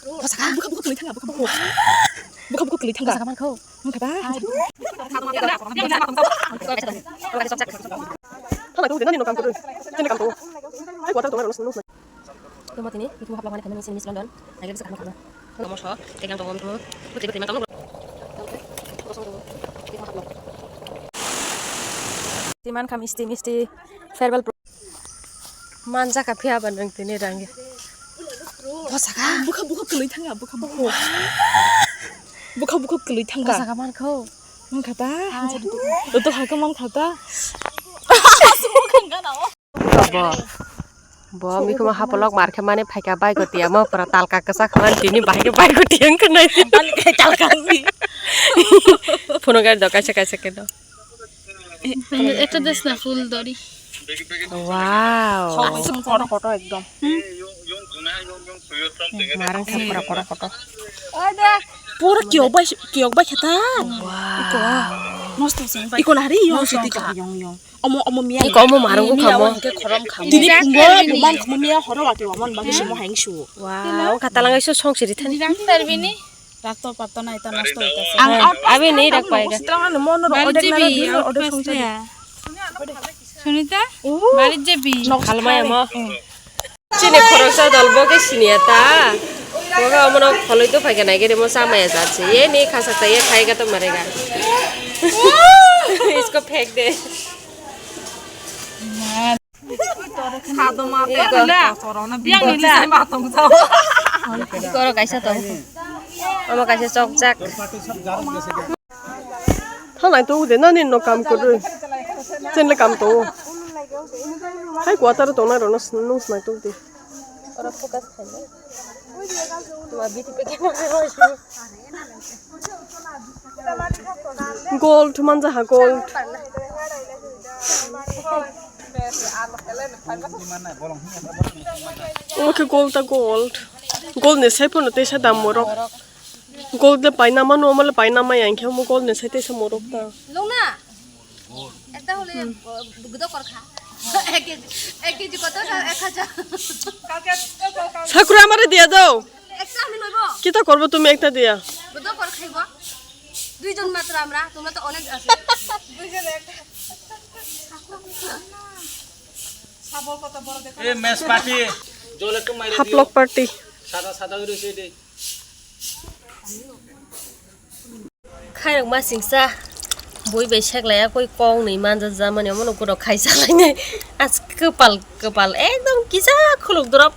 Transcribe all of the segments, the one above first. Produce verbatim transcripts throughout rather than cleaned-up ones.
Bwsaka. Bwkha bwkha kwlwi thanga, bwkha bwkha. Bwkha bwkha kwlwi thanga. Bwsaka mankho. Mankha ba? Thangna tong de nani no kam kwrwi. Chini kam to. Hai kwtal tong nai rwno swnwi. Tamo tini, mikhumu haplok mani khaimani sini Miss London. Naikhe bwswk kaham kaham. Tamo so, tei yang tongo mikhumu. Bwtwi bwtwi mankha. Twi mankha misti misti farewell pro-, manjak kha phiya ba nwng tini rang. Bwsaka. Bwkha bwkha kwlwi thanga, bwkha bwkha. Bwkha bwkha kwlwi thanga. Bwsaka mankho. Mankha ta. Hai. Joto hakhe mankha ta. Bo, bo mikhumu hapolok mar khe mani phaikha bike o tiyamo pura talka kwchak khe mani tini bahai khe bike o tiyang khe nai. Talka si. Phono gari do kaisa kaisa khe do. Ekta des na full dori. Wow. Koto koto ekdom. Marang khe pura koto koto. Pura kiyok bai kiyok bai khe ta. Wow. Iko. Nosto se. Iko na hari yong siti ka yong yong. Omo, omo miya. Iko omo marung ko khamo. Tini pungo buman khamo miya horo wati wamon bagi simo haing su. Wow, katalang isu song siri thani. Rak to patto nai ta nosto hoitase. Ang abi nei rak pai ga. Strong ano mon ro odek na bil odek song sari. Sunita, bari jebi. Halmai amo. Chini khoroksa dol bo khe siniya ta. Bo khe omono kholoi to phaikha naikhe rimo chamaya jat se. Ye ni khasak ta ye khai ga to mare ga. Isko phek de. Sado ma te na. Yang ni la. Koro kaisa tong. Omo kaisa chokjak. Thanai to de nani no kam kwrwi. Chenle kam to. Hai kwataro tongnai rokno nung snai to de. Oro focus khainai. Tuma B T P camera. Gold manja ha gold. Omo khe gold ta gold. Gold ni sai phano teisa dam morok. Gold le paina mano, omo le paina maya, hinkhe omo gold ni sai teisa morok ta. Lungna? Ekta hole, uh, dokor kha. Ek kg, ek kg koto kha? Ek hajar. Sakura amare diya dao. Ekta ami loibo. Kita korbo tumi ekta diya. Dokor khaibo. Duijon matro amra, tomra to onek aso. Duijon ekta. Sabol koto boro dekho. Ei, mess party. Jol ekটু মাইরে দিও। Haplok party. সাদা সাদা হয়ে রয়েছে এটাই। Khairok ma singsa bui bai seklai ya koi kong ni manja jamani omo no guro khaisa lainai. As kwpal kwpal ekdom kisa khuluk drop.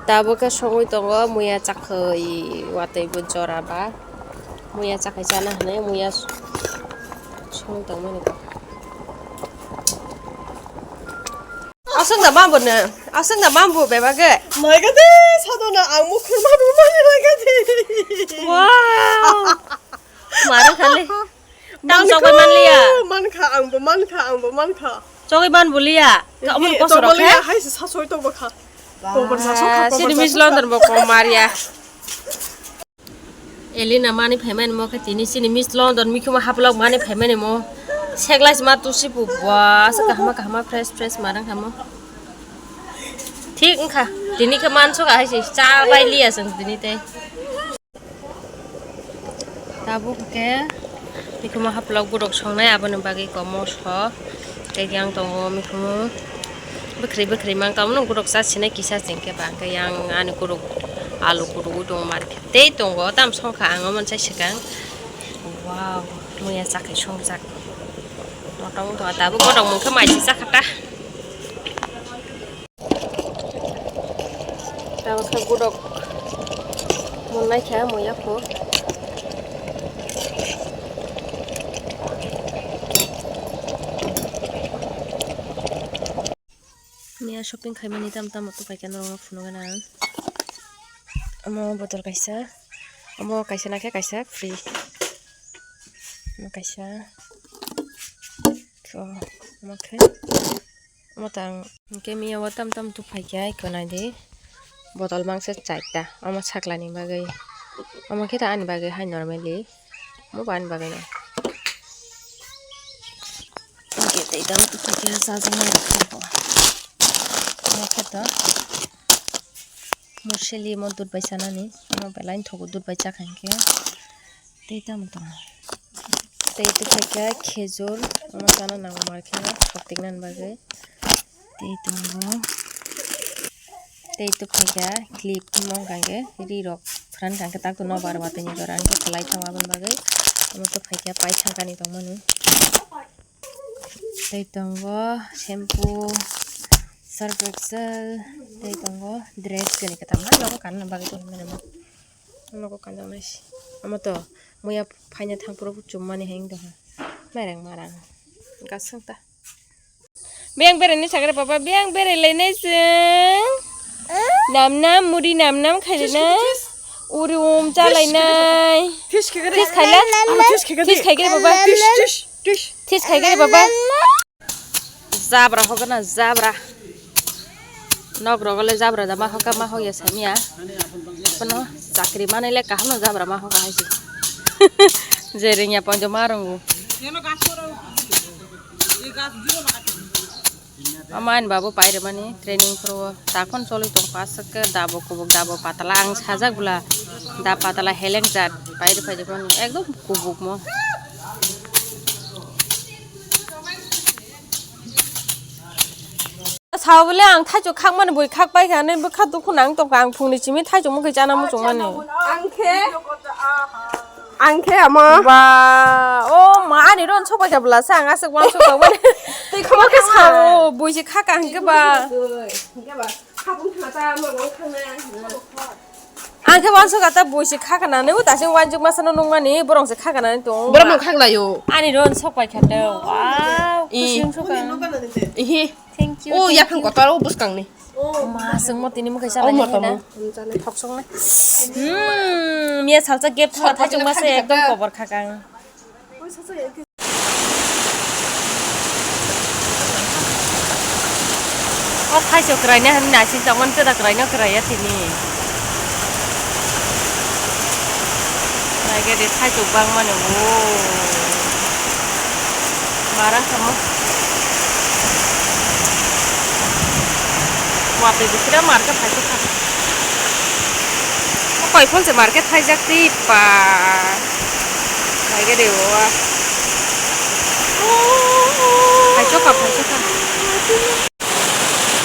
Tabuk khe songwi tongo muya chakhwi watwi bo jora ba muya chakhwi chana hinwi muya songwi tongmani. Aswk da mambo no, aswk da mambo bebak ge. Naikha de, sadona ang mukhur mambo mani naikha de. Wow. Maro khali. Tam chokbai manliya. Mankha, angbo mankha, angbo mankha. Chogwi man buliya. Ka omo kosoro khe. Hai se sasoi to bokha. Kokor sasoi kha. Sini Miss London bo kom mariya. Elina mani phaimani mo khe tini chini Miss London mikhumo haplok mani phaimani mo. Seglai ma tusi pu bwa se kahama kahama fresh fresh marang khamo. Thik wngkha tini khe manso ka hai se cha bai liya chwng tini tei. Tabuk khe mikhumo haplok borok songnai aboni bagwi komo so tei yang tongo mikhumo. Bwkhri bwkhri mang tamo no guruk cha sinai kisa chengkhe ba hwnkhe yang ani guruk alu gurugwi tongo market tei tongo tam songkha ang omo sai swkang. Wow, muya chakhai songjak motom wngtongkha tabuk borok mungkhe mai se chakha ta. Tabuk khe gudok monai khe muya kho. Miya shopping khaimani tam tamo to paikha norok phunukgana ang. Omo botol kaisa, omo kaisa nakhe kaisa free. Omo kaisa, to omo khe, omo tang hwnkhe miya o tam tam to paikha eko naidi. Botol mangsa charta, omo saklani bagwi, omo khe ta ani bagwi hai normally. Mo bani bagwi no. Oke, tei dam tu khe sa sa mai rok khe bo. Mo khe to. Musli mo dud bai chanani, omo belai thogo dud bai chakha hinkhe. Tei tamo tongo. Tei tei khaikha khejur, omo chana nango markhe, thok tiknani bagwi. Tei tongo. Tei tei khaikha clip, omo hwnkha khe ri rok phrani hwnkha khe tak to nobar watwi ni jora hwnkhe kwlai thango aboni bagwi. Omo tei khaikha paithakgani tongmani. Tei tongo shampoo, surf excel, tei tongo dress kwrwi kwtal. Hai nogo kanna bagwi tongmani omo. Nogo kanjaknai se. Omo to muya phaina thangphuru chummani hai wngtongkha. Mairang marang. Gasung ta. Biyang berai ni sakre baba, biyang berai lai nai chwng. Nam nam, muri nam nam khai lai nai. Uri um cha lai nai. Tis khai khe de. Tis khai la. Ama tis khai khe de. Tis khai khe de baba. Tis, tis, tis. Tis khai khe de baba. Jabra hokna jabra. Nok rogole jabra da ma hoka ma hoya samiya. Kono chakri manai le kaham no jabra ma hoka haisi. Je ringya ponjo ma rongo. Ama ani babu pairwmani training pro takon choli tong aswk ke dabo kubuk dabo patala ang sajak bwla da patala heleng jat pairwi phaijak mani ekdom kubuk mo. Sao bole ang thaichuk khakmani bui khak paikha hinwi bwkha dukhu nang tongkha ang phungni simi thaichuk mukhi chana muchungmani. Ang khe Ang khe amo. Ba, o ma ani ron sok bai bwla sa ang aswk wan sok bai. Tei khama khe sao, bui se kha ka hwnkhe ba. Hwnkhe ba, khabung thangta mo rong thangna. Ang khe wan sok ata bui se kha ka nani, uta se wan juk masa no nung mani, borong se kha ka nani tong. Borok no khak laio. Ani ron sok bai kha tong. Wow, I. Kusung sok ka. Ihi. Thank you, Oh, thank yaphang you. Kotor o bwskang ni. Ma, chwng mo tini mukhe Oh, salai mo ni tamo. Na. Thok song na. Hmm, miya salsa gap thok thai chwng ma se ekdom kobor khakang. O thai chwng kwrai na hwn na sin tong man kwda kwrai no kwrai ya tini. Naigari thaichuk bangmani o. Marang kamo. Watwi bisira market thaisukha. O koi phone se market thaijak twi pa. Naigari o. Thaisukha, thaisukha.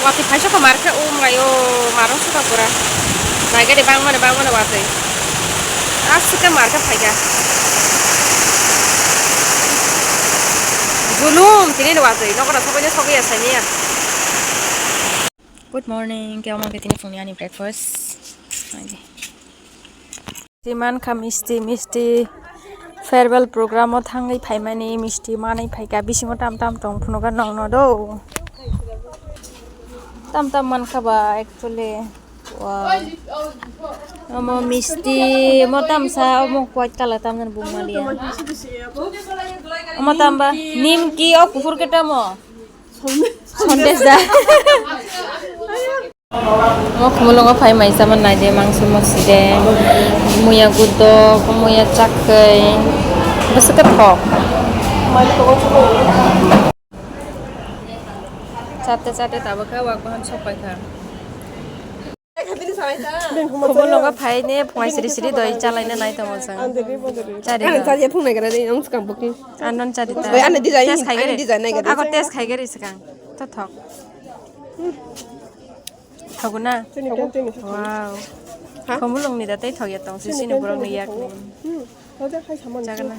Watwi phaisukha markhe o mayo marung sukha pura. Naigari bangmani bangmani watwi. Aswkhe markhe phaikha. Julum tini ni watwi nokora sokoi sokoi ya saniya. Good morning, khe omo khe tini phungni ani breakfast. Naidi. Misti mankha misti, misti farewell program o thangwi phaimani misti manwi phaikha, bisingo tam tam tong phunuga nongno do. Tam tam mankha ba actually. Wow. Omo misti, omo tamsa, omo white color tamjani bung maliya. Omo tamba, nimki o kuphur khe tamo. Sandesh da. Omo khumulwngo phai mai chamani naidi mangso moside. Muya gudok, muya chakhwi. Bwswk khe thok. Chate chate tabukha wak bahan sok paikha. Khumulwngo phai ne phungai siri siri doi chalaina nai tongo chwng. Chari Ano do. Chari chari phungnai gara de nong skang bukni. Anon chari ta. Oi, ano design, Test khai ano gari. Design nai gara. Ako test khai gari swkang. To thok. Thogo na? Chini kan chini. Wow. Ha? Khumulwng ni da tei thok ya tong si sini borok ni yak ni. Hmm. Hoja khai samon. Jaga na.